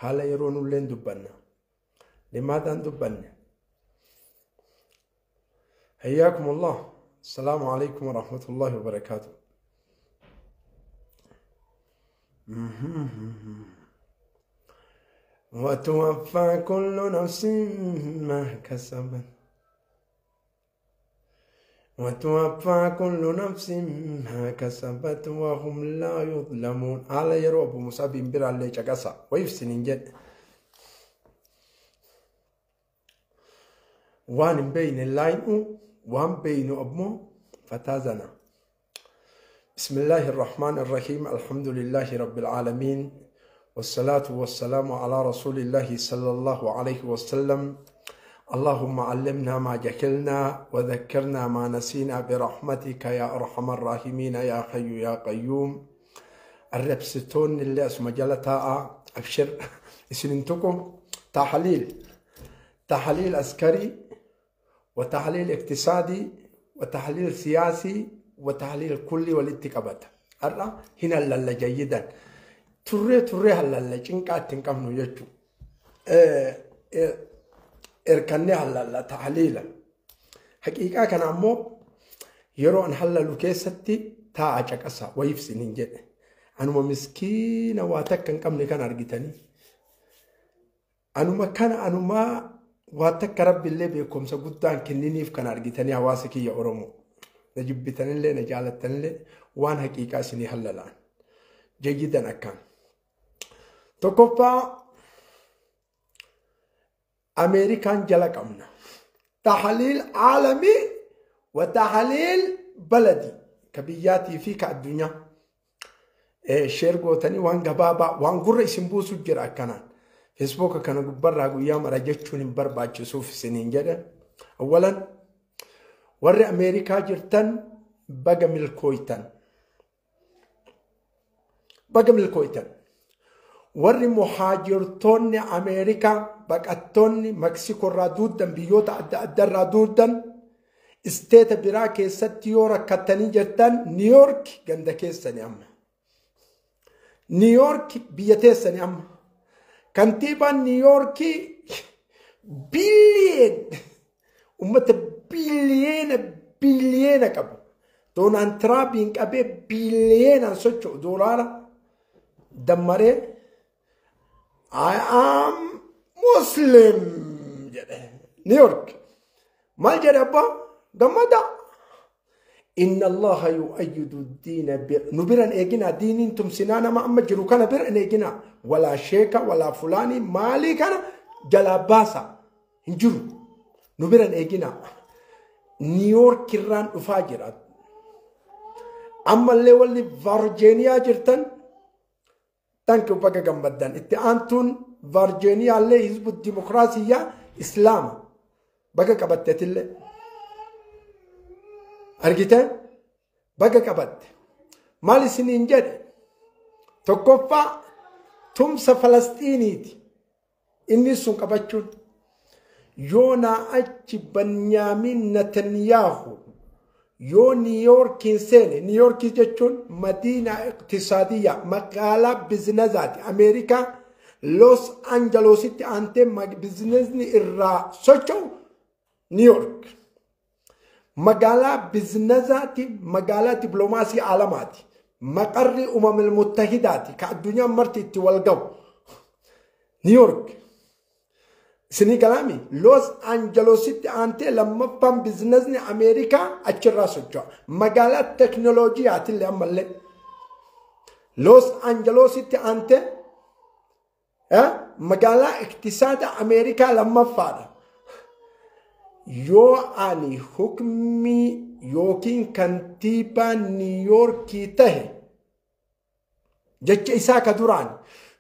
Haala yeroo nulleen dubbanna. Limaadhaan dubbanne. حياكم الله. السلام عليكم ورحمة الله وبركاته. وتوفى كل نفس ما كسبت وتوفى كل نفس ما كسبت وهم لا يظلمون. على يرو أبو مصعب بن علي جقصة ويفسنين جد وان بين اللاين وان بين أبمو فتازنا. بسم الله الرحمن الرحيم. الحمد لله رب العالمين، والصلاة والسلام على رسول الله صلى الله عليه وسلم. اللهم علمنا ما جهلنا وذكرنا ما نسينا برحمتك يا أرحم الراحمين يا حي يا قيوم. الربستون اللي اسمه جلتا أبشر اسننتكم تحليل عسكري وتحليل اقتصادي وتحليل سياسي وتحليل كلي والاتقابات. أرى هنا للا جيدا تري تري هلا جنكا تنكمنو يجو إركني هلا تحليلا. حقيقة كان عمو يرو أن هلا لوكيستي تا أجاكسا ويفسنين جد. أنا مسكين واتك كان كم كان أرجتني. أنا ما كان أنا ما واتك رب اللي بيكم سجودان كنني في كان أرجتني هواسكي يا أورمو. نجيب لي نجعلتني لي وان حقيقة سني هلا الآن جيدا أكان. تكفى أمريكان جلك أمنا تحليل عالمي وتحليل بلدي كبياتي فيك الدنيا. شير قوتني وان جبابا وان قرر اسم جرا كانان فيسبوك كان برا قيام رجعتوني بربع سوف سنين جدا. أولا ور أمريكا جرتن بقى ملكويتن بقى ملكويتن. ور مهاجرتون أمريكا بقتون مكسيكو رادودن بيوتا أدى رادودن استيت براكي ستيورا كتني جرتن نيويورك جندكيسني أما نيويورك بيتيسني أما كنتيبا نيويوركي بليون أمة بليون بليون كابو دونان ترامب كابي بليون سوتشو دولار دمره. I am Muslim نيويورك ما الجربة دمدا. إن الله يؤيد الدين نبرا إيجنا دين انتم سنانا ما أما جروكنا برا إيجنا ولا شيكا ولا فلاني مالي كان جلاباسا انجرو نبرا إيجنا نيويورك ران أفاجرات. أما اللي ولي فيرجينيا جرتن تانكو بقى جنبدان اتأنتون فيرجينيا اللي حزب الديمقراطية إسلام بقى كبتت اللي أرجيتن بقى كبت مالي سنين جد تكفى تمس فلسطيني إني سون كبتشون يونا أتش بنيامين نتنياهو يو نيويورك إنسان نيويورك جتشون مدينة اقتصادية مقالة بزنزات أمريكا لوس أنجلوس أنت بزنزني إرا سوتشو نيويورك مقالة بزنزات مقالة دبلوماسي عالمات مقر أمم المتحدات كالدنيا مرتي تولقو نيويورك سني كلامي لوس أنجلوس أنت لما بام بزنسني أمريكا أشرا سجوا مجالات تكنولوجيا اللي أمل لوس أنجلوس أنت مجالات اقتصاد أمريكا لما فار يو أني حكمي يوكين كنتيبا نيويورك ته جت إساك دوران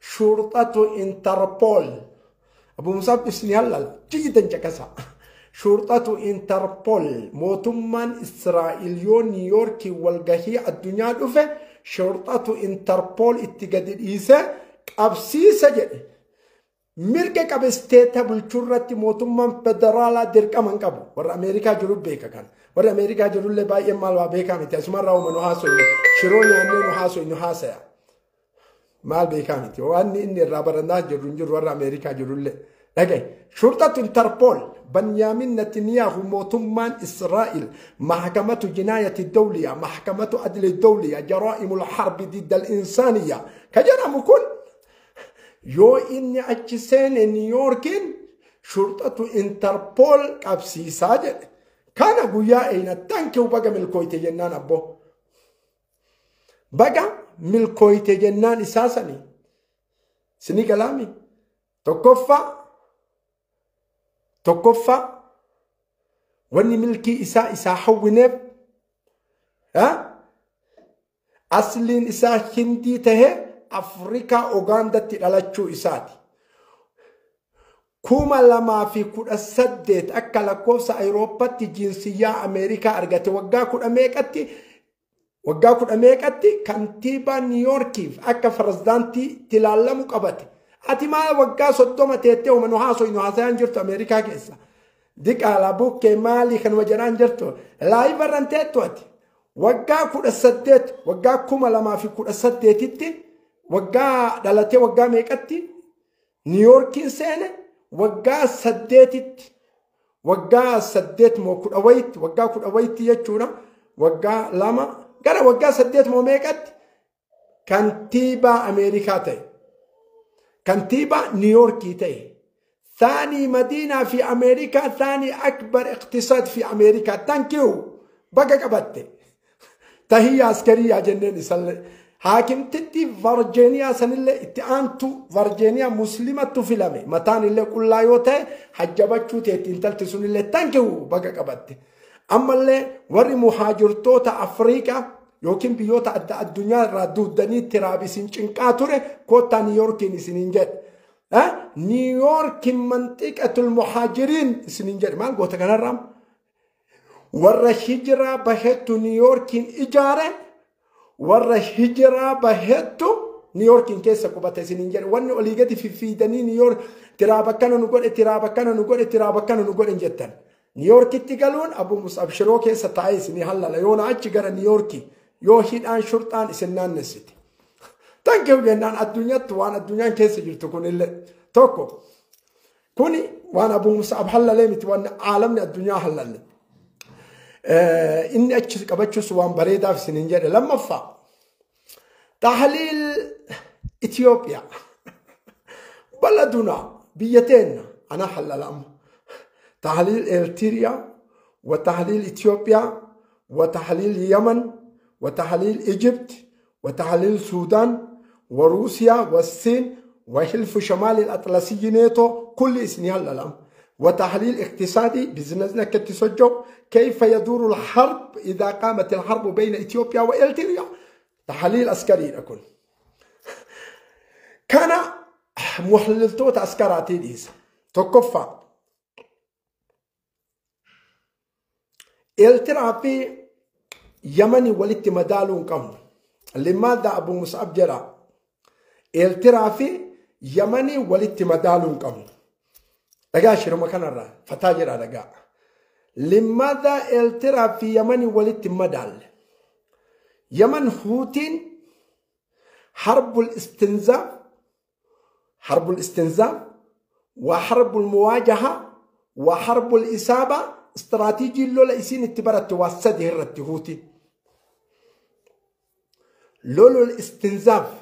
شرطة انتربول أبو مصعب اسمي هلال جدا جكسا شرطة انتربول موتمان إسرائيليون نيويورك والجهي الدنيا الأوفة شرطة انتربول اتجاد إيسا أبسيسا جد mirga qabeesteeta bulchurratti mootummaan federaalaa dirqama hin qabu. Warra Ameerikaa jiru beeka kana. Warra Ameerikaa jirullee baay'een maal waa beekaa miti. Asumarraa uuma nu haasofnu. Shiroo nyaannee nu haasofnu haasaya. Maal beekaa miti. Waan inni irraa barannaa jirru hin jiru warra Ameerikaa jirullee. Dhagaye. Shurxatu Interpol Benyamin Netanyahu mootummaan Israa'el mahkamatu jinaayati dawliya mahkamatu adli dawliya jaraa'imul harbi didda al-insaaniya ka jedhamu kun yoo inni achi seene Niiyoorkiin shurxatu Interpol qabsiisaa jedhe. Kana guyyaa eeyna tankiu baga milkooyte jennaan abboo. Baga milkooyte jennaan isaa sanii. Sini galaami. Tokkoffaa wanni milkii isaa hawwineef asliin isaa Hindii tahee Afrikaa Ugaandatti dhalachuu isaati. 2018 akka lakkoofsa Awurooppaatti jinsiyyaa Ameerikaa argate waggaa 10 meeqatti kantiibaa Niiyoorkiif akka pirezidaantii tilaallamu qabate. Ati maal waggaa 30 teettee uummannu haasoynu haasayaan jirtu Ameerikaa keessa. Diqaalaa bukkee maalii kanuma jedhaan jirtu. Laayivarran teettu ati. Waggaa 18 waggaa 2018tti waggaa dhalatee waggaa meeqatti Niiyoorkiin seene waggaa 8tti waggaa 8 moo 10 wayitti waggaa 10 wayitti jechuudha. Waggaa 2 gara waggaa 8 moo meeqatti kantiibaa Ameerikaa ta'e. Kantiibaa Niiyoorkii ta'e. ثاني مدينة في أمريكا ثاني أكبر اقتصاد في أمريكا. Thank you. بقى قبضت تهية عسكرية جنين سل حاكم تدي فرجينيا سنلة اتانتو فرجينيا مسلمة فيلمي متان اللي كل يوته حجبتشو تنتلت سنلة. Thank you. بقى قبضت. أما اللي وري مهاجرتوتا أفريقيا يوكين بيوتا الدنيا رادودني ترابيسين چنكاتوري كوتا نيويوركين سنينجت نيويورك منطقة المهاجرين سنينجت مال قوتا كان الرام ورا هجرة بهتو نيويوركين إجارة ورا هجرة بهتو نيويوركين كيسا كوباتا سنينجت وانو أوليغتي في دني نيويورك ترابكانو نقول ترابكانو نقول ترابكانو نقول انجتن نيويورك تقالون أبو مصعب شروكي ستعيسني هلا ليونا أتش غرا نيويوركي yoo hidhaan shurxaan isin naannessiti. Tankeef jennaan addunyaatti waan addunyaan keessa jirtu kunillee tokko kuni waan Abu Mus'ab hallalee miti waan aalamni addunyaa hallalle. Inni achi qabachuus waan bareedaaf isiniin jedhe. Lammaffaa tahliil Itoophiyaa baladuna biyya teenna ana hallala amma tahliil Eertiriyaa wa tahliil Itoophiyaa wa tahliil Yaman وتحليل إيجيبت وتحليل السودان وروسيا والصين وحلف شمال الأطلسي ناتو كل إسنها الألم وتحليل اقتصادي بزنزنا كتسجو كيف يدور الحرب إذا قامت الحرب بين إثيوبيا وإريتريا تحليل عسكري أكون كان محللتوت عسكراتي ديس تكفى إريتريا في يمني ولدت مدالون قم لماذا أبو مصعب جرى إريتريا في يمني ولدت مدالون قم دقا شنو مكان الرا فتاجر دقا لماذا إريتريا في يمني ولدت مدال يمن هوتين حرب الاستنزاف حرب الاستنزاف وحرب المواجهة وحرب الإصابة استراتيجي لولا إسين اتبرت واسده الرتهوتي لولو الاستنزاف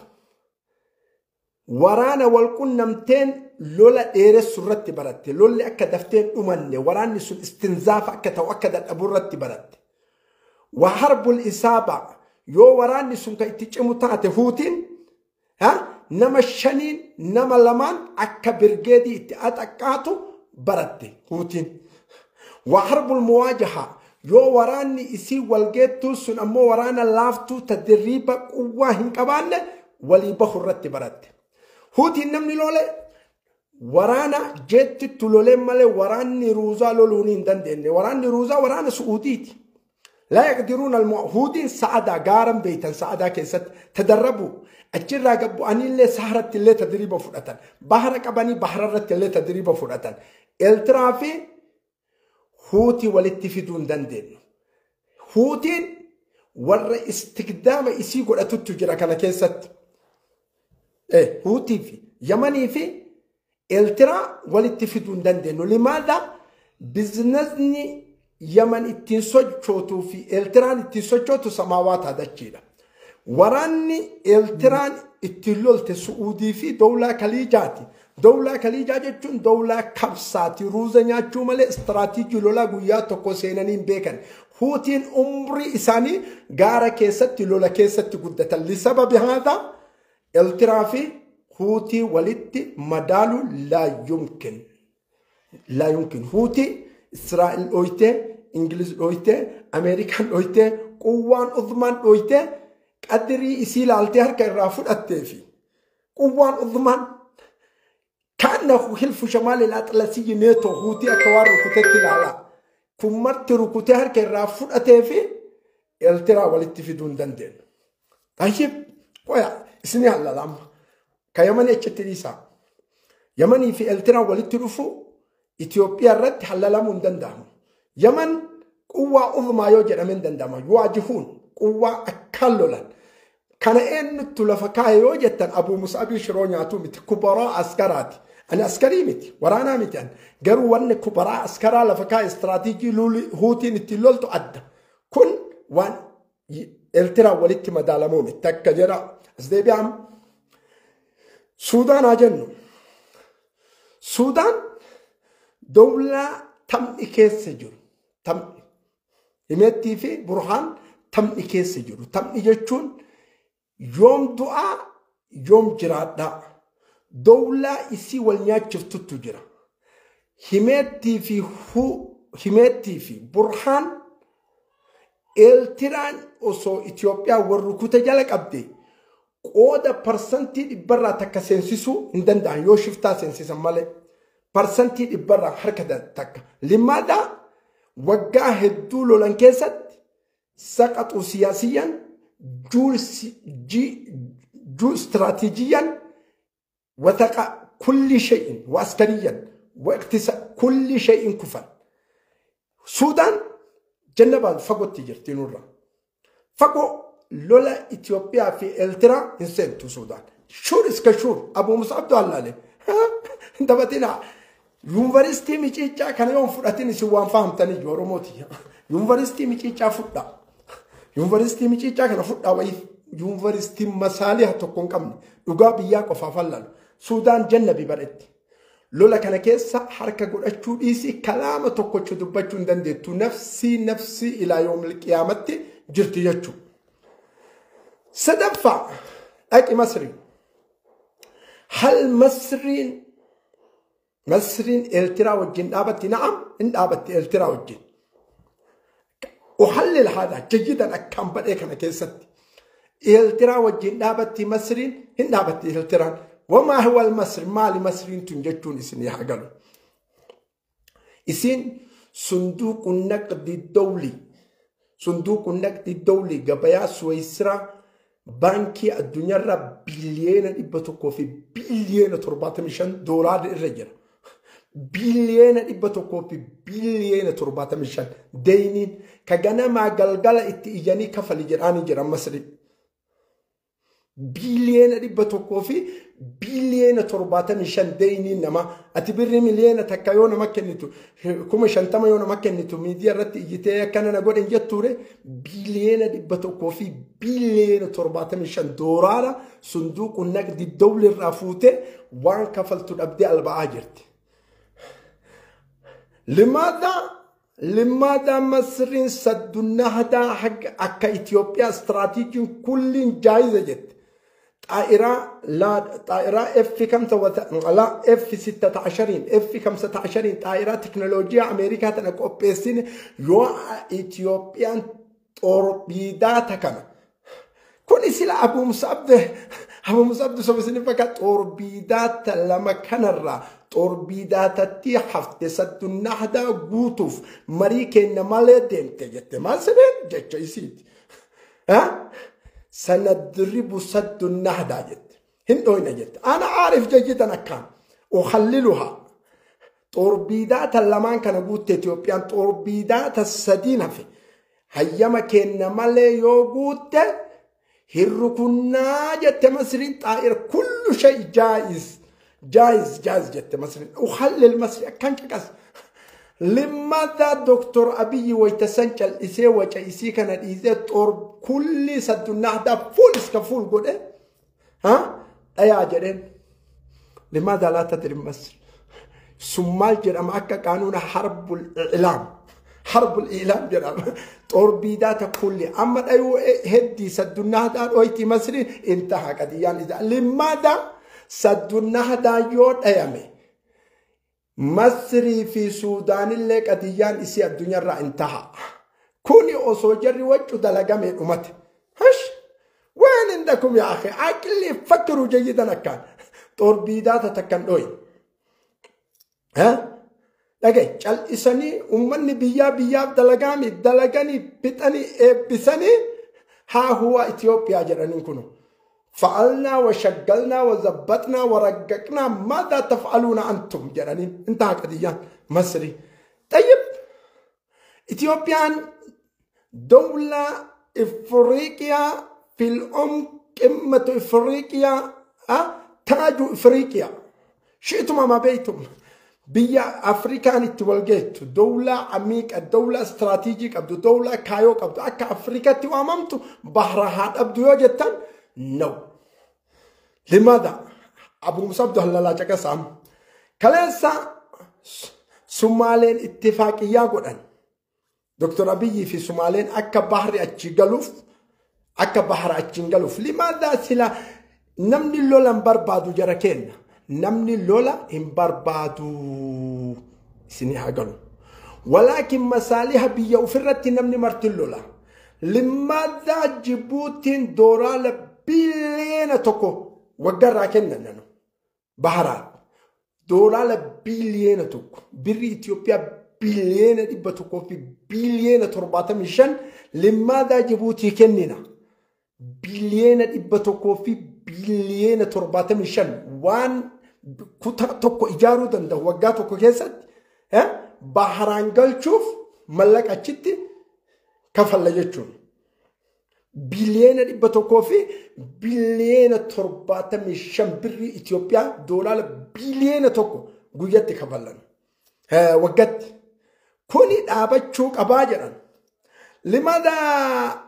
ورانا والكن نمتين لولا إيرس الرت برت لولا أكدفتين أمني ورانا سن استنزاف أكتا وأكدت أبو الرت برت وحرب الإصابة يو ورانا سن كايتش متعته هوتين ها نما الشنين نما لمان أكا برجادي اتقات أكاتو برت هوتين وحرب المواجهة يو وراني إسي والجيتو سن أمو ورانا لافتو تدريبا قوة هنكبان ولي بخرت برت هوتي النمني لولي ورانا جيت تلولي مالي وراني روزا لولونين دندن وراني روزا ورانا سعوديتي لا يقدرون المعهودين سعدا قارن بيتا سعدا كيست تدربوا أجرا قبو أني اللي سهرت اللي تدريبا فرأة بحر قباني بحررت اللي تدريبا فرأة الترافي هوتي ولتفيدون دندن هوتين ور استخدام إسي قد أتوتو جرا كان كيست Huutii fi Yamanii fi Eeltiraa walitti fiduu hin dandeenyu. Limaadha bizinasni Yaman ittiin sochootuu fi Eeltiraan ittiin sochootu samaawaataa dachiidha. Waraanni Eeltiraan ittiin lolte Su'uudii fi Dowlaa Kaliijaati. Dowlaa Kaliijaa jechuun dowlaa kabsaati. Ruuza nyaachuu malee istiraatiijii lolaa guyyaa tokko seenanii hin beekan. Huutiin umrii isaanii gaara keessatti lola keessatti guddatan. Lisababi haadha Eeltiraa fi Huutii walitti madaaluu laa yumkin. Laa yumkin. Huutii Israa'el dhooytee, Ingiliz dhooytee, Ameerikaan dhooytee, quwwaan Uthmaan dhooytee qadirii isii laaltee harka irraa fudhattee fi quwwaan Uthmaan kaannahu hilfu shamaal al-atlasiyyi neetoo Huutii akka waan rukutetti ilaalaa. Kun marti rukutee harka irraa fudhatee fi Eeltiraa walitti fiduu hin dandeenyu. Tayyib qoya isinii hallala amma. Ka Yamanii achitti dhiisaa. Yamanii fi Eeltiraan walitti dhufu Itoophiyaa irratti hallalamuu hin danda'amu. Yaman quwwaa uzmaa yoo jedhame hin danda'ama. Yuwaajihuun quwwaa akkaan lolan. Kana eenyuttu lafa kaa'e yoo jettan Abuu Musaabii shiroo nyaatuu miti. Kubaraa askaraati. Ani askarii miti. Waraanaa miti ani. Garuu wanni kubaraa askaraa lafa kaa'e istiraatiijii Huutiin ittiin loltu adda. Kun waan Eeltiraan walitti madaalamuu miti. Akka jedha. As deebi'am. Suudaan haa jennu. Suudaan dowlaa tamni keessa jiru. Tamni. Himettii fi Burhaan tamni keessa jiru. Tamni jechuun yoom du'aa yoom jiraadhaa. Dowlaa isii wal nyaachiftutu jira. Himettii fi Burhaan Eeltiraan osoo Itoophiyaa warri kuta jala qabde qooda 100% takka seensisuu hin danda'an yoo shiftaa seensisan malee. 100% harka takka. Limaadha waggaa hedduu lolan keessatti saqaxuu siyaasiyyan juu istiraatiijiyyan wataqa kulli shay'in wa askariyyan wa iqtisa kulli shay'in kufan. Suudaan jannabaan fagootti jirti nurra. Fagoo lola Itoophiyaa fi Eeltiraa hin seentu Suudaan. Shuur iska shuur Abuu Musaab Du'allaale. Hin taphatinaa. Yuunivarsiitii Miciicaa kana yoo hin fudhatin isin waan fahamtanii Oromooti. Yuunivarsiitii Miciicaa fudhaa. Yuunivarsiitii Miciicaa kana fudhaa wayii. Yuunivarsiitiin masaaliha tokko hin qabne dhugaa biyyaa qofaaf hallalu. Suudaan jannabi bareetti. Lola kana keessa harka godhachuu dhiisii kalaama tokkocha dubbachuu hin dandeettu. Nafsii nafsii ilaa yoomil qiyaamatti jirti jechuudha. Sadaffaa dhaqi Masrii. Hal Masriin Eeltiraa wajjin dhaabatti? Na'am, hin dhaabatti Eeltiraa wajjin. Uhallil haadha jayyidan akkaan badhee kana keessatti. Eeltiraa wajjin dhaabatti Masriin hin dhaabatti Eeltiraan. Wamaa huwa al-Masri maali Masriin tun jechuun isin haa galu. Isin sunduuqu naqdi dawli sunduuqu naqdi dawli gabayaa Suweesiraa baankii addunyaarraa 175 biliyoona doolaarri irra jira. 175 biliyoona deyniin ka ganamaa galgala itti iyyanii kafali jedhaanii jiran Masrii. 175 biliyoona deyniin nama ati birri 1 miliyoona yoo nama kennitu 50,000 yoo nama kennitu miidiyaa irratti iyyitee akkana na godhin jettuure 175 biliyoona doolaara sunduuqu naqdi dawli irraa fuutee waan kafaltu dhabdee alba'aa jirti. Limaadha Masriin saddunnahadaa akka Itoophiyaa istiraatiijiin kulliin jaayiza jette. Xaa'iraa F kamsa la F sittata ashariin F kamsata ashariin xaa'iraa teknooloojiyaa Ameerikaa tana qopheessine yoo Itoophiyaan xorbiidaata kana. Kuni sila Abuu Musabde soba isin fakkaata xorbiidaata lama kanarraa xorbiidaatatti hafte saddunnahadaa guutuuf marii kenna malee deemte jette maal sideen jecha isiiti. Sanadribu saddunnahadaa jette hin dhoyna jette ana aarif jayyidan akkaan uhalliluhaa xorbiidaata lamaan kana guutte Itoophiyaan xorbiidaata sadiin hafe hayyama kenna malee yoo guutte Hirrukunnaa jette Masriin xaa'ir kullu shay jaa'iz jaa'iz jaa'iz jette Masriin. Uhallil Masri akkan caqas. Limaadhaa Dooktor Abiyyi wayita san cal'isee waca isii kana dhiisee xoor kulli saddunnahdaa fuul iska fuul godhe dhayaa jedheen. Limaadhaa laa tadri Masri. Sun maal jedhama akka qaanuuna harbul i'laam. Harbul i'laam jedhama. Xorbiidaata kulli amma dhayuu heddii saddunnahdaa dhoyti Masriin intaha qadiyyaan isaa. Limaadhaa saddunnahdaa yoo dhayame. Masrii fi Suudaanillee qadiyyaan isii addunyaarraa intaha. Kuni osoo jarri waccu dalagame dhumate. Hash! Waan indakum yaa akhi aqli fakkiru jayyidan akkaan. Xorbiidaata takkan dhoyi. Dhagaye cal'isanii uummanni biyyaa biyyaaf dalagaami dalaganii fixanii eebbisanii haa huwa Itoophiyaa jedhaniin kunu. فعلنا وشغلنا وزبطنا ورققنا ماذا تفعلون أنتم جرانين انتهى قضية مصري. طيب إثيوبيا دولة إفريقيا في الأم قمة إفريقيا تاج إفريقيا شئتم ما بيتم بيا أفريكان التولجيت دولة عميقة دولة استراتيجيك أبدو دولة كايوك أبدو أكا أفريقيا تواممتو بحرها أبدو يوجدتن No. لماذا؟ أبو مصعب ده لا جكسام. كلاسا سومالين اتفاقية قدن. دكتور أبي في سومالين أكا بحر أتشيغلوف أكا بحر أتشيغلوف. لماذا سلا نمني لولا مبربادو جركين نمني لولا مبربادو سني هاقلو. ولكن مساليها بيا وفرت نمني مرتلولا. لماذا جيبوتين دورال biliyoona tokko waggarraa kennan nanu baharaat doolaala biliyoona tokko birri Itoophiyaa biliyoona 100 fi biliyoona 75 limaadaa Jibuutii kennina biliyoona 100 fi biliyoona 75 waan kutaa tokko ijaaruu danda'u waggaa tokko keessatti baharaan galchuuf mallaqa achitti kafalla jechuun. Biliyoona 100 fi biliyoona 75 birrii Itoophiyaa doolaara biliyoona 1 guyyatti kafallan waggaatti. Kuni dhaabachuu qabaa jedhan. Limaadhaa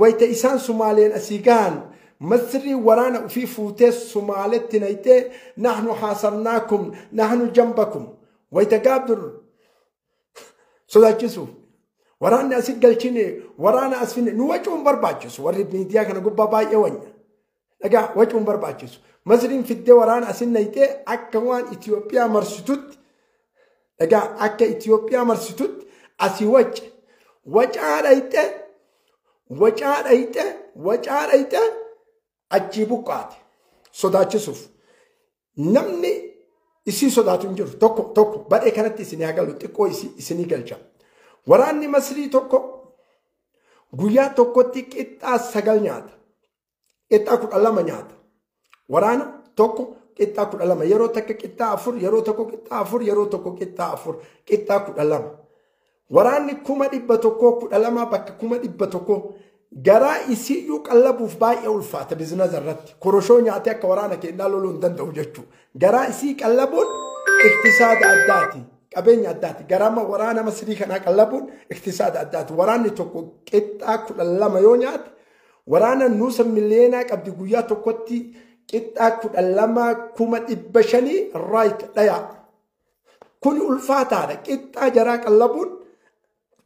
wayita isaan Sumaaleen asii gahan Masrii waraana ofii fuutee Sumaaletti nayitee nahnu haasarnaakum nahnu jambakum wayita gaabdur sodaachisuuf. Waraanni asii galchine waraana as finne nu wacuun barbaachisu warri miidiyaa kana gubbaa baay'ee wanya. Dhagaa wacuun barbaachisu. Masriin fiddee waraana asii nayitee akka waan Itoophiyaa marsitutti dhagaa akka Itoophiyaa marsitutti asii wace wacaa dhayitee wacaa dhayitee wacaa dhayitee achii buqqaate sodaachisuuf. Namni isii sodaatu hin jiru tokko tokko badhee kanatti isinii haa galu xiqqoo isinii galcha. Waraanni Masrii tokko guyyaa tokkotti qixxaa 9 nyaata. Qixxaa 12 nyaata. Waraana tokko qixxaa 12 yeroo takka qixxaa 4 yeroo tokko qixxaa 4 yeroo tokko qixxaa 4 qixxaa 12. Waraanni 112 bakka 100 garaa isiyyuu qallabuuf baay'ee ulfaata biizinasa irratti. Koroshoo nyaatee akka waraana kennaa loluu hin danda'u jechuudha. Garaa isii qallabuun iktisaada addaati. Qabeenya addaati. Garaama waraana Masrii kanaa qallabuun iktisaada addaati. Waraanni tokko qixxaa 12 yoo nyaate waraana nuusa miliyeenaa qabdi guyyaa tokkotti qixxaa 12 500,000 raayit dhayaa. Kuni ulfaataadha. Qixxaa jaraa qallabuun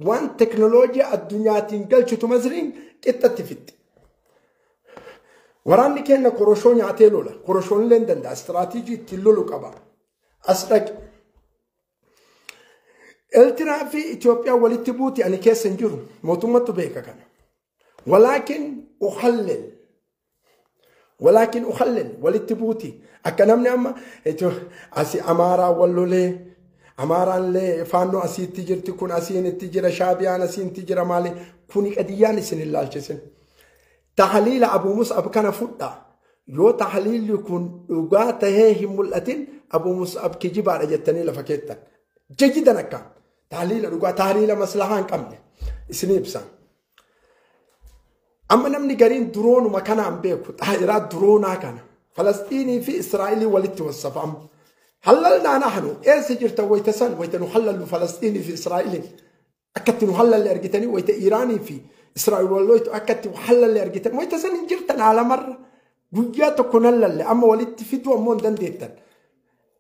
waan teknooloojii addunyaatiin galchitu Masriin qixxatti fixxe. Waraanni keenya koroshoo nyaatee lola. Koroshoon illee hin danda'a. Istiraatiijii ittiin lolu qaba. As dhaqi. Eertiraa fi Itoophiyaa walitti buuti ani keessa hin jiru. Mootummaatu beeka kana. Walaakin uhallil walitti buuti. Akka namni amma asii Amaaraa wal lolee Amaaraallee faannoo asiitti jirti kun asiin itti jira Shaabiyaan asiin itti jira maali kuni qadiyyaan isin hin laalchisin. Tahliila Abuu Mus'ab kana fudhaa. Yoo tahliilli kun dhugaa tahee hin mul'atin Abuu Mus'ab kijibaadha jettanii lafa keettan. Jayyidan akka tahliila dhugaa tahliila maslahaa hin qabne isinii ibsa. Amma namni gariin duroonuma kanaan beeku xaayiraa duroonaa kana Falasxiinii fi Israa'ilii walitti wassafamu. Hallalnaa nahnu eessa jirtan wayta san wayta nu hallallu Falasxiinii fi Israa'iliin akkatti nu hallalle argitanii wayta Iiraanii fi Israa'il walloytu akkatti hallalle argitan wayta san hin jirtan haalamarra guyyaa tokko hallalle amma walitti fiduu ammoo hin dandeettan.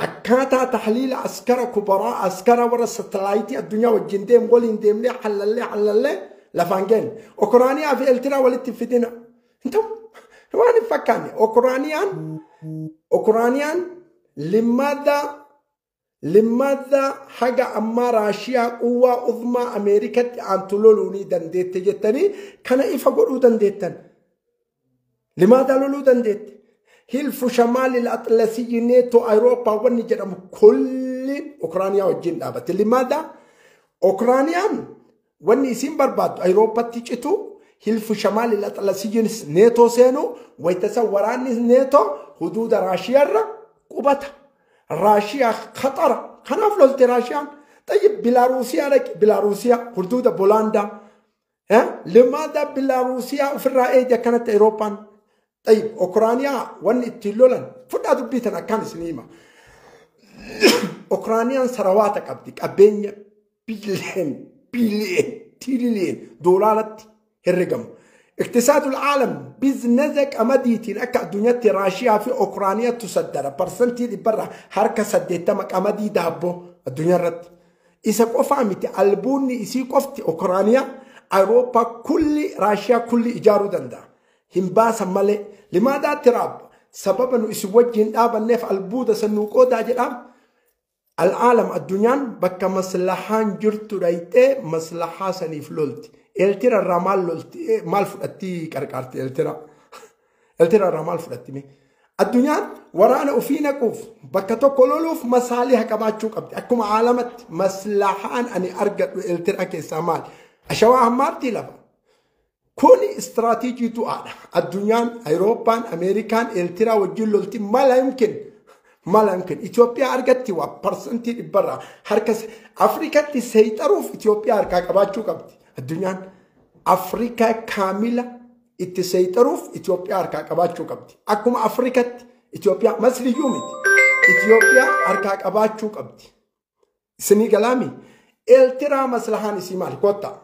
Akkaataa tahliila askara kubaraa askara warra satelaayitii addunyaa wajjin deemu waliin deemnee hallallee hallallee lafaan geenne. Okuraaniyaa fi Eeltiraa walitti fidina. Hin ta'u waan hin fakkaanne. Okuraaniyaan limaadha haga ammaa Raashiyaa quwwaa uzmaa Ameerikatti aantu loluu ni dandeette jettanii kana ifa godhuu dandeettan. Limaadha loluu dandeette. Hilfu shamaali atlasiyyi neetoo Awurooppaa wanni jedhamu kulli Ukiraaniyaa wajjin dhaabate. Limaadha Ukiraaniyaan wanni isiin barbaaddu Awurooppaatti citu hilfu shamaali atlasiyyiin neetoo seenu waytasa waraanni neetoo huduuda Raashiyaarra qubata. Raashiyaa khaxara kanaaf lolte Raashiyaan. Tayyib Bilaaruusiyaa dhaqi Bilaaruusiyaa huduuda Boolaandaa. Limaadha Bilaaruusiyaa ofirraa eegi akkanatti Awurooppaan. Tayyib Ukiraaniyaa wanni ittiin lolan fudhaa dubbii tan akkaan isin hima. Ukiraaniyaan sarawaata qabdi qabeenya biiliyoon biiliyoon tiiliyoon doolaaratti herregamu. Iqtisaadul aalam biizineza qamadiitiin akka addunyaatti Raashiyaa fi Ukiraaniyaatu saddara 100% harka 80 qamadii daabboo addunyaa irratti. Isa qofaa miti albuunni isii qofti Ukiraaniyaa Awurooppaa kulli Raashiyaa kulli ijaaruu danda'a. Hin baasan malee limaadaa tiraab sababa nu isin wajjin dhaabanneef albuuda san nuu qoodaa jedhaam. Al'aalam addunyaan bakka maslahaan jirtu dhayxee maslahaa saniif lolti. Eeltira irraa maal lolti maal fudhatti qarqaarti eeltira. Eeltira irraa maal fudhatti mee? Addunyaan waraana ofii naquuf bakka tokko loluuf masaaliha qabaachuu qabdi. Akkuma aalamatti maslahaan ani argadhu eeltira keessaa maali? Ashawaa hammaartii lafa. Kuni istiraatiijii du'aadha. Addunyaan, Awurooppaan, Ameerikaan eeltiraa wajjin lolti mala yumkin. Mala yumkin. Itoophiyaa argatti waa 100% harka Afrikatti seexaruuf Itoophiyaa harkaa qabaachuu qabdi. Addunyaan Afrikaa kaamila itti seexaruuf Itoophiyaa harkaa qabaachuu qabdi. Akkuma Afrikatti Itoophiyaa Masriyyuu miti. Itoophiyaa harkaa qabaachuu qabdi. Isinii galaami. Eeltiraa maslahaan isii maali? Kottaa.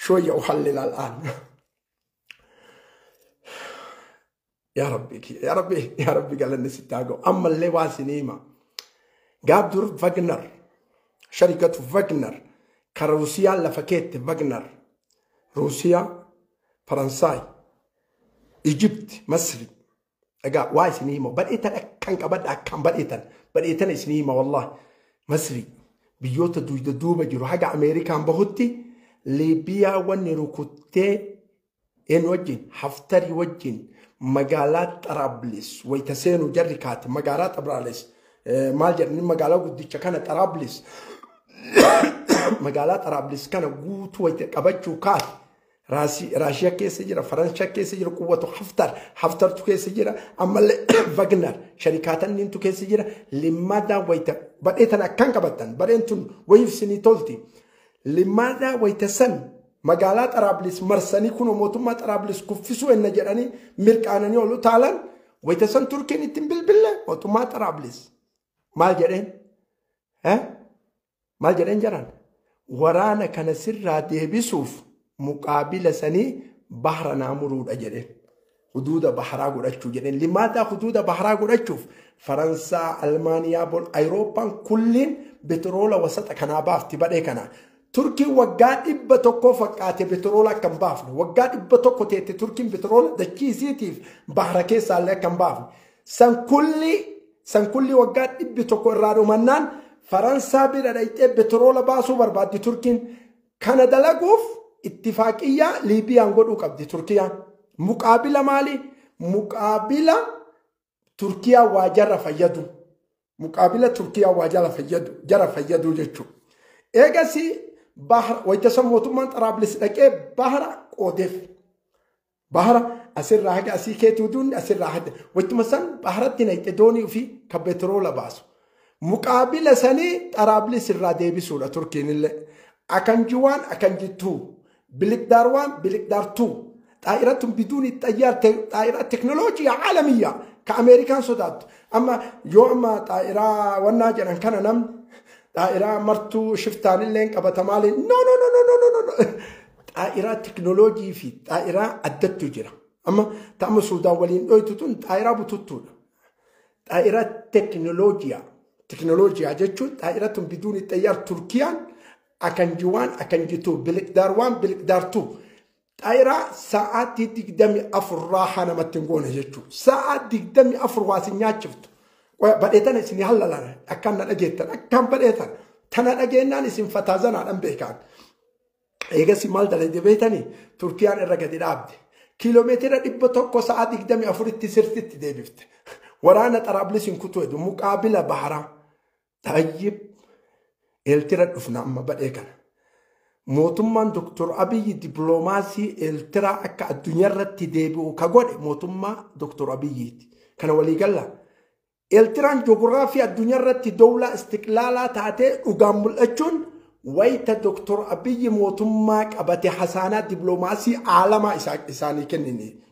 شوية أحلل الآن. يا ربي يا ربي يا ربي قال لنا ستاقو. أما اللي واسنيمة قابدر فاغنر شركة فاغنر كروسيا لفكيت فاغنر روسيا فرنساي إيجيبت مصري أقا واسنيمة بدأت كان كبدأ كان بدأت سنيمة والله مصري بيوت دوبة جرو حاجة أمريكا بهوتي Liibiyaa wanni rukuttee een wajjin Haftarii wajjin magaalaa Xaraablis wayita seenu jarri kaate magaalaa Xaraablis maal jedhani magaalaa guddicha kana Xaraablis magaalaa Xaraablis kana guutuu wayita qabachuu kaate Raashiyaa keessa jira Faranshaa keessa jira quwwatu Haftar Haftartu keessa jira ammallee Wagner sharikaatanniintu keessa jira limmadaa wayita badhee tan akkan qabattan badheen tun wayiif sinii tolti. Limaadha wayita san magaalaa Xaraablis marsanii kun mootummaa Xaraablis kuffisuu enna jedhanii mirqaananii ol utaalan wayita san Turkiin ittiin bilbille mootummaa Xaraablis maal jedheen? Maal jedheen jaran? Waraana kana sirraa deebisuuf muqaabila sanii bahra naamuruudha jedheen. Huduuda baharaa godhachuu jedheen. Limaadha huduuda baharaa godhachuuf Faransaa, Almaaniyaa, Awurooppaan kulliin betroola wasaxa kanaa baafti badhee kanaa. Turkiin waggaa 100 fakkaate betroola akka hin baafne. Waggaa 100 teette Turkiin betroola dachii isiitiif bahara keessaallee akka hin baafne. San kulli waggaa 100 irraa dhumannaan Faransaa bira dhayxee betroola baasuu barbaaddi Turkiin. Kana dalaguuf ittifaaqiyyaa Liibiyaan godhuu qabdi Turkiyaan. Muqaabila maali? Muqaabila Turkiyaa waa jara fayyadu. Muqaabila Turkiyaa waa jara fayyadu jechuudha. Eegasii bahra wayita san mootummaan Xaraablis dhaqee bahra qoodeef. Bahra asirraa haga asii keetuu duunni asirraa haga wayituma san bahratti naqxe doonii ofii kan betroola baasu. Muqaabila sanii Xaraablis irraa deebisuudha Turkiin illee. Akanjiwaan akanjittuu, bilikdaarwaan bilikdaartuu, Xaa'iraa tun biduuni xayyaar xaa'iraa teknooloojiyaa caalamiyyaa ka Ameerikaan sodaattu. Amma yoo amma xaa'iraa wannaa jedhan kana namni xaa'iraa martuu shiftaanillee qabatamaalee, no, no, no, no, no, no, no, xaa'iraa teknooloojii fi xaa'iraa addattu jira. Amma ta'ama Suudaan waliin dhoytu tun xaa'iraa bututtuudha. Xaa'iraa teknooloojiyaa. Teknooloojiyaa jechuun xaa'iraa tun biduuni xayyaar Turkiyaan Akıncı 1, Akıncı 2, Birlikdar 1, Birlikdar 2. Xaa'iraa sa'aatii 24 raahaa namatti hin goone jechuudha. Sa'aa 24 waa isin nyaachiftu. Badheetan isin hallalan akkaan na dhageettan akkaan badheetan. Tana dhageenyaan isin fataazanaadhaan beekan. Eegas maal dalagde beektanii? Turkiyaan irra gadi dhaabde. Kiiloomeetira 100 sa'aa 24tti sirriitti deebifte. Waraana Xaraabilis hin kutu edu muqaabila baharaa. Tayyib, Eeltira dhufna amma badhee kana. Mootummaan Dr. Abiyyi dippiloomaasii Eeltiraa akka addunyaarratti deebi'u ka godhe mootummaa Dr. Abiyyiiti. Kana waliigalla. Eeltiraan joogiraafii addunyaarratti dowlaa istiqlaalaa taatee dhugaan mul'achuun wayita Dr. Abiyyi mootummaa qabate hasaanaa dippiloomaasii aalamaa isaanii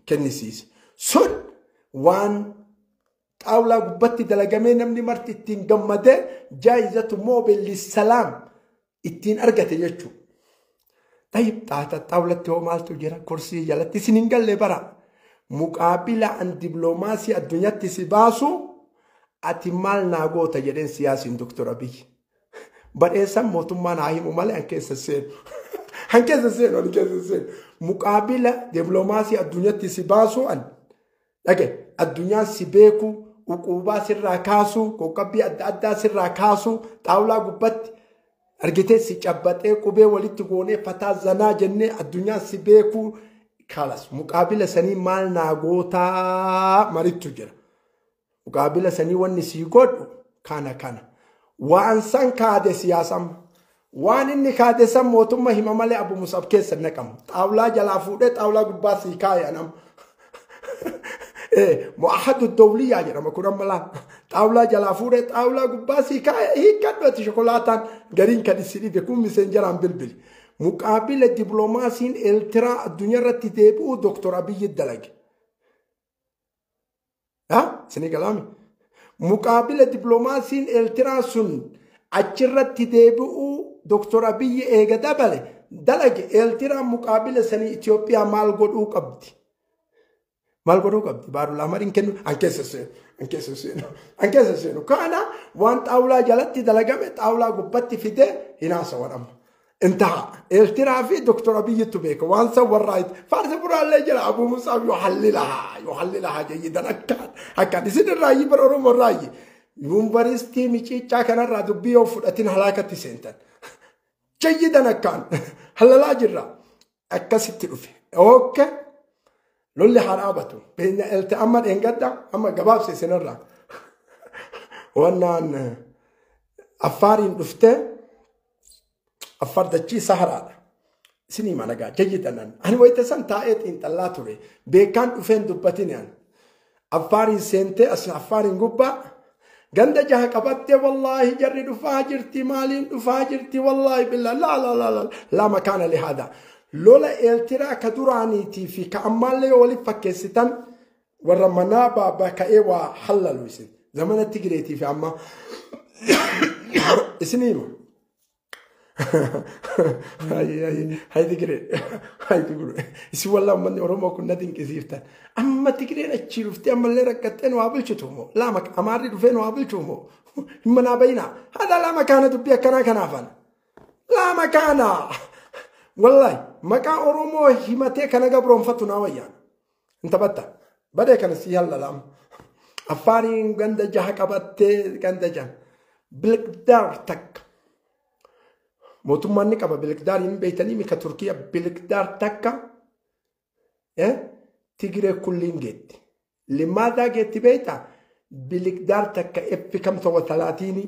kennisiise. Sun waan xaawulaa gubbatti dalagamee namni marti ittiin gammadee jaayizatu Noobel salaam ittiin argate jechuudha. Tayyib, xaawulatti hoo maaltu jira? Kursii jalatti isin hin galle bara. Muqaabila an dippiloomaasii addunyaatti si baasu ati maal naa goota jedheen siyaasiin Dr. Abiyyi. Badheessan mootummaan haa himu malee an keessa seenu. An keessa seenu, an keessa seenu. Muqaabila dippiloomaasii addunyaatti si baasu an dhage addunyaan si beeku, uquubaa sirraa kaasu, qoqqabbii adda addaa sirraa kaasu, xaawulaa gubbatti argitee si cabbaxee qubee walitti goonee fataa zanaa jennee addunyaan si beeku kalas muqaabila sanii maal naa gootaa marittu jira. Muqaabila sanii wanni sii godhu kana kana. Waan san kaade siyaasam. Waan inni kaade san mootummaa hima malee Abu Musab keessa naqamu. Xaawulaa jalaa fuudhee xaawulaa gubbaa sii kaaya nama. Mu'ahadu dawliyaa jedhama kun amma laa. Xaawulaa jalaa fuudhee xaawulaa gubbaa sii kaaya hiikkadhu ati shokolaataan gariin kan isi dhibe kun miseenjaraan bilbili. Muqaabila dippiloomaasiin Eeltiraa addunyaa irratti deebi'u Dr. Abiyyi dalage. Isinii galaami. Muqaabila dippiloomaasiin Eeltiraa sun achirratti deebi'uu Dr. Abiyyi eega dabale dalage, Eeltiraan muqaabila sanii Itoophiyaa maal godhuu qabdi? Maal godhuu qabdi? Baarul Amariin kennu an keessa seenu. An keessa seenu. An keessa seenu. Kana waan xaawulaa jalatti dalagame xaawulaa gubbatti fidee hin haasawan amma. Intaha. Eeltiraa fi Dr. Abiyyittu beeka. Waan san warraa faarsa biraallee jira. Abu Musaab yuhallilahaa. Yuhallilahaa jayyidan akkaan. Akkaan isin irraayyi bara Oromoo irraayyi. Yuunivarsiitii miciicaa kanarraa dubbii yoo fudhatin halaakatti seentan. Jayyidan akkaan. Halalaa jirra. Akkasitti dhufe. Okay. Lolli haa dhaabatu. Amma dheengadda amma gabaabse isinirraa. Wannaan Affaariin dhuftee Affaar dachii Saharaadha. Isinii managaa jayyidanan. Ani wayita san taa'ee xiinxallaa ture. Beekaan dhufeen dubbatin ani. Affaariin seentee as Affaariin gubbaa ganda jaha qabattee, wallaahi jarri dhufaa jirti, maaliin dhufaa jirti, wallaahi billaa, laa laa laa laa laa makaana lihaada. Lola Eeltiraa ka duraaniitii fi ka ammaallee yoo waliif fakkeessitan warra manaa baabaa ka'ee waa hallalu isin. Zamana Tigireetii fi amma isinii hima. Hay Tigiree, hay Tigiree. Isin wallaa uummanni Oromoo kun na dinqisiiftan. Amma Tigireen achii dhuftee ammallee rakkattee nu haa bulchitu moo? Lama Amaarri dhufee nu haa bulchu moo? Hin manaa bayinaa. Haadha lama kaana dubbii akkanaa kanaafan. Lama kaana. Wallaahi maqaa Oromoo himatee kana gabroonfatu naa wayyaan. Hin taphatta. Badee kana sii hallalaam. Affaariin ganda jaha qabattee ganda jaha. Bilqdaar takka. Mootummaan ni qaba bilqdaar hin beektanii mika Turkiya bilqdaar takka Tigiree kulliin geetti. Limaadaa geetti beektaa? Bilqdaar takka F kamsa wa talaatiini.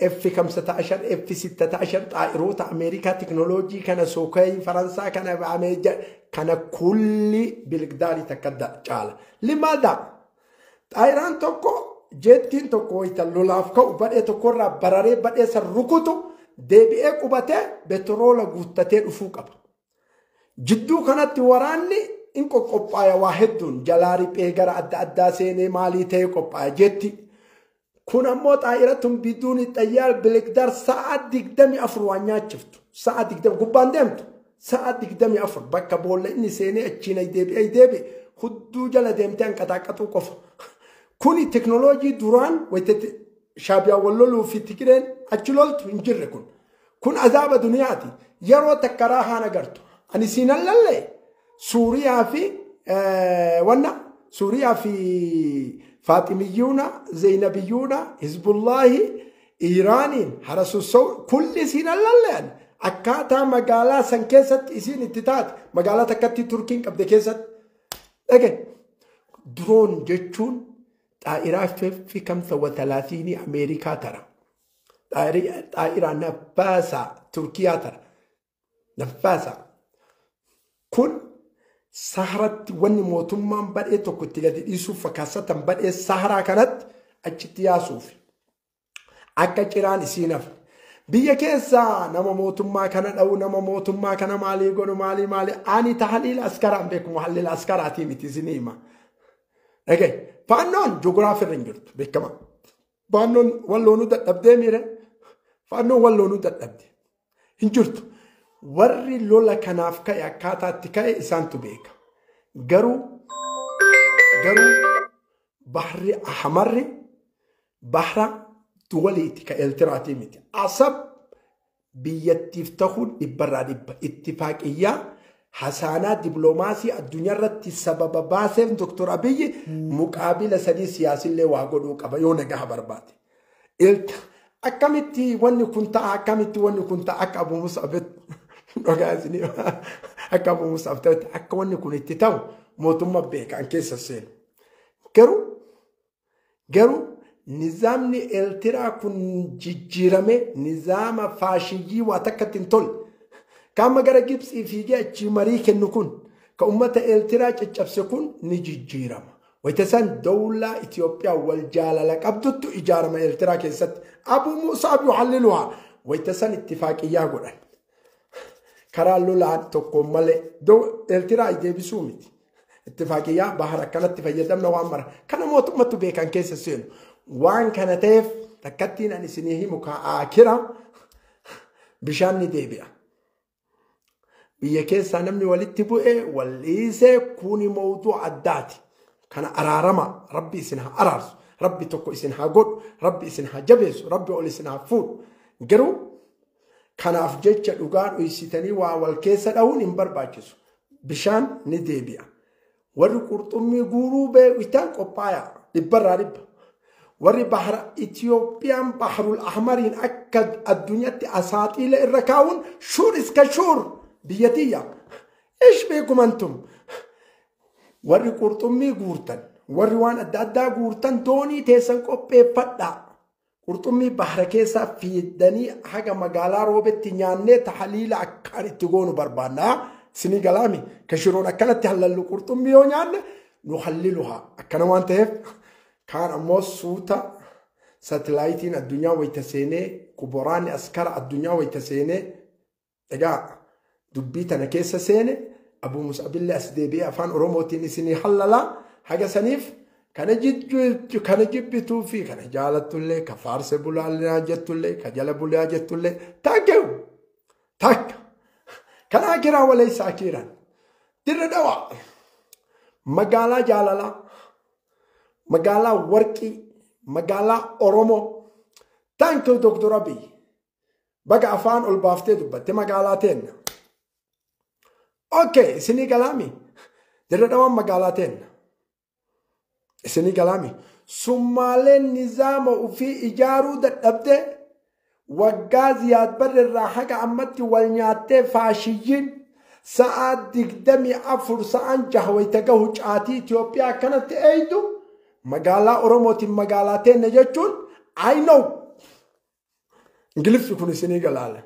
F 15, F 16 xaa'iroota Ameerikaa teknooloojii kana Sukhoi Faransaa kana kana kulli bilqdaarii takka caala. Limaadaa xaa'iraan tokko jeettiin tokko wayita lolaaf ka'u badhee tokkorraa bararee badhee san rukutu deebi'ee qubatee betroola guuttatee dhufuu qaba. Jidduu kanatti waraanni in qoqqophaaya waa hedduun jalaa riphee gara adda addaa seenee maalii ta'e qophaaya jetti. Kun ammoo xaa'iratun biduun xayyaar bilikdaar sa'a 24 waan nyaachiftu. Sa'a 20 gubbaan deemtu. Sa'a 24 bakka boolla inni seenee achiin deebi'ee deebi'e hudduu jala deemtee hanqataaqatuu qofa. Kuni teknooloojii duraan Shaabiyaa wal loluu fi Tigireen achi loltu hin jirre kun. Kun azaaba duniyaati. Yeroo takka raahaan agartu. Ani siinan lallee Suuriyaa fi wanna Suuriyaa fi Faaximiyyuuna, Zeynabiyyuuna, Hizbullaahi, Iiraaniin, Harasussow kulli siinan lallee akkaataa magaalaa san keessatti isiin itti taate magaalaa takkatti Turkiin qabde keessatti. Dhage diroon jechuun xaa'iraa fi kamsa watalaatiin Ameerikaa tara. Xaa'iraa naffaasaa Turkiyaa tara. Naffaasaa. Kun saharatti wanni mootummaan badhee tokko itti gadi dhiisuuf fakkaatan badhee saharaa kanatti achitti yaasuuf akka ciraan isiin hafe. Biyya keessaa nama mootummaa kana dha'u nama mootummaa kana maalii godhu maalii maalii ani tahaliila askaraan beekamu halliila askaraatii miti isinii hima. Dhagaye faannoon joogiraafii irra hin jirtu beekama. Faannoon walloonuu dadhabdee miire faannoon walloonuu dadhabde hin jirtu. Warri lola kanaaf ka'e akkaataatti ka'e isaantu beeka. Garuu bahri ahmarri bahra duwaliiti ka Eeltiraatii miti. Asab biyyattiif ta'uun dhibbarraa dhibba ittifaaqiyyaa hasaanaa dibloomaasii addunyaarratti sababa baaseef Dr. Abiyyi muqaabila sadii siyaasillee waa godhuu qaba yoo nagaha barbaade. Akkamitti wanni kun ta'a akkamitti wanni kun ta'a akka Abu Musab dhugaa isinii akka Abu Musab ta'etti akka wanni kun itti ta'u mootummaa beekan keessa seenu. Garuu nizaamni Eeltiraa kun jijjiirame nizaama faashiyyii waa takkatti hin tolle. Qaama gara Gibxii fiigee achii marii kennu kun ka uummata Eeltiraa caccabse kun ni jijjiirama. Wayita san dawlaa Itoophiyaa wal jaalala qabduttu ijaarama Eeltiraa keessatti. Abu Musab yuhalliluhaa. Wayita san ittifaaqiyyaa godhan. Karaa lolaan tokkoon malee Eeltiraa deebisuu miti. Ittifaaqiyyaa bahara akkanatti fayyadamna waan mara. Kana mootummaatu beekan keessa seenu. Waan kana ta'eef takkattiin ani isinii himu kaa'aa bishaan ni deebi'a. Biyya keessaa namni walitti bu'ee wal dhiisee kuni mawduu addaati. Kana araarama rabbi isin haa araarsu, rabbi tokko isin haa godhu, rabbi isin haa jabeessu, rabbi ol isin haa fuudhu. Garuu kanaaf jecha dhugaa dhoysitanii waa wal keessa dha'uun hin barbaachisu. Bishaan ni deebi'a. Warri qurxummii guuruu beektan qophaayaa dhibbarraa dhibba. Warri bahara Itiyoophiyaan baharul ahmariin akka addunyaatti asaaxiila irra kaa'uun shuur iska shuur biyya tiyya. Ish beekumantum. Warri qurxummii guurtan, warri waan adda addaa guurtan doonii teessan qopheeffadhaa. Qurxummii bahara keessaa fiidanii haga magaalaa roobetti nyaannee tahaliila akkaan itti goonu barbaannaa. Isinii galaami ka shiroon akkanatti hallallu qurxummii yoo nyaanne nu halliluhaa. Akkana waan ta'eef kaan ammoo suuta saatilaayitiin addunyaa wayita seenee kuboraanni askara addunyaa wayita seenee egaa dubbii tana keessa seene Abu Musabillee as deebi'ee afaan Oromootiin isinii hallalaa haga saniif kana jibbituu fi kana jaalattullee ka faarse bulaa jettullee ka jala bulaa jettullee taakkeewu takka kana akiraa walaysa akiiraan dirra dhawaa magaalaa jaalalaa magaalaa warqii magaalaa Oromoo thank you Dr. Abiy baga afaan ol baaftee dubbatte magaalaa teenna. Okay, isinii galaami. Dirra dhawaan magaalaa teenna. Isinii galaami. Sumaaleen nizaama ofii ijaaruu dadhabdee waggaa Ziyaad Barre irraa haga ammatti wal nyaattee faashiyyiin sa'a 24 sa'aan jaha wayita gahu caatii Itoophiyaa akkanatti eeydu magaalaa Oromootiin magaalaa teenna jechuun I know. Ingiliffi kun isinii galaala.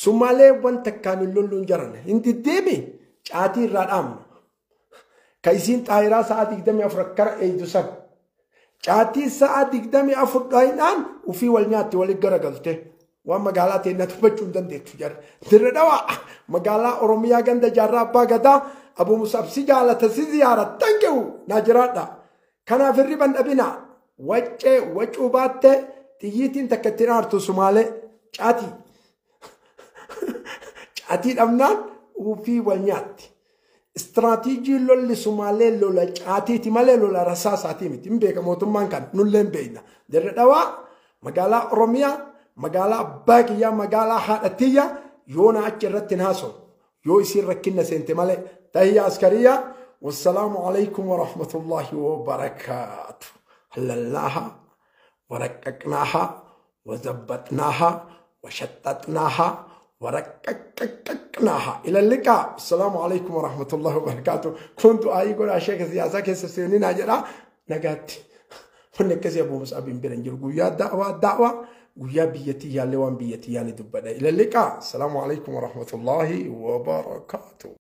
Sumaalee wanta akkaan hin lolluun jaran hin diddeemi caatii irraa dhaabna. Ka isiin xaayiraa sa'a 24 akkana eeydu san. Caatii sa'a 24 dhaayinaan ufii wal nyaatti walit garagalte. Waan magaalaa teennaa dubbachuu hin dandeettu jarri. Dirre Dhawaa magaalaa Oromiyaa ganda Jaarraa Abbaa Gadaa Abu Musab si jaalata si ziyaara thank you naa jiraadha. Kanaaf hirriban dhabina waccee wacuu baatte xiyyiitiin takka ittiin aartu Sumaalee caatii. Caatii dhabnaan uufii wal nyaatti. Istiraatiijii lolli Sumaalee lola caatiiti malee lola rasaasaatii miti. Hin beeka mootummaan kan nullee hin beekna. Dirre Dhawaa magaalaa Oromiyaa magaalaa abbaa kiyyaa magaalaa haadha tiyya yoona achi irratti hin haasa'u. Yoo isiin rakkinna seente malee tahiyya askariyyaa. والسلام عليكم ورحمة الله وبركاته. هللناها ورققناها وزبطناها وشتتناها ورققققناها. إلى اللقاء. السلام عليكم ورحمة الله وبركاته. كنت أقول أشياء سياسة كيس سينين أجرا نقات ونكسي أبو مصعب بن قويا دعوة دعوة قويا بيتي يا لوان بيتي يا ندبنا. إلى اللقاء. السلام عليكم ورحمة الله وبركاته.